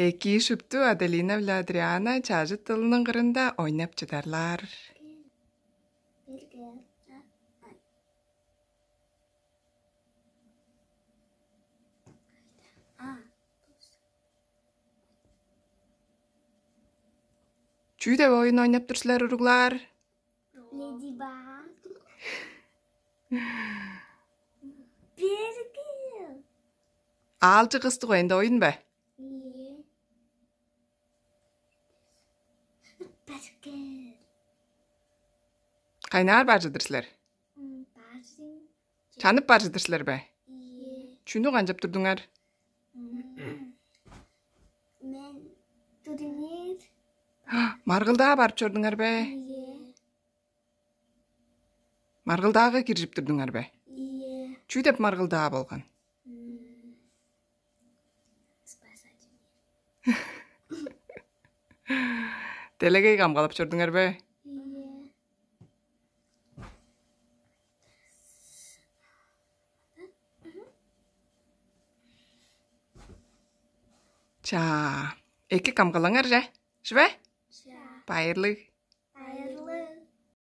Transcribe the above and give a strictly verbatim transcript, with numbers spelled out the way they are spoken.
Эки шупту Аделина биле Адриана чажыт дылының кырында ойнап чыдарлар. Чүү деп оюн ойнап тур силер, уруглар? Леди Баг. Берген. Аалчы кыстык оюнда оюн бе? Ийе. Берген. Кайнаар бар чыдыр силер? Бажың. Чанып бар чыдыр силер бе? Ийе. Чүнү канчап турдуңар? Мен турнир. Маргылдаа барып чордуңар бе? Ийе. Маргылдаага киржип турдуңар бе? Ийе. Чүү деп маргылдаа болган? Делегей камгалап чордуңар бе? Ийе. Чаа, эки камгалаңар же. Шиве? Чаа. Байырлыг.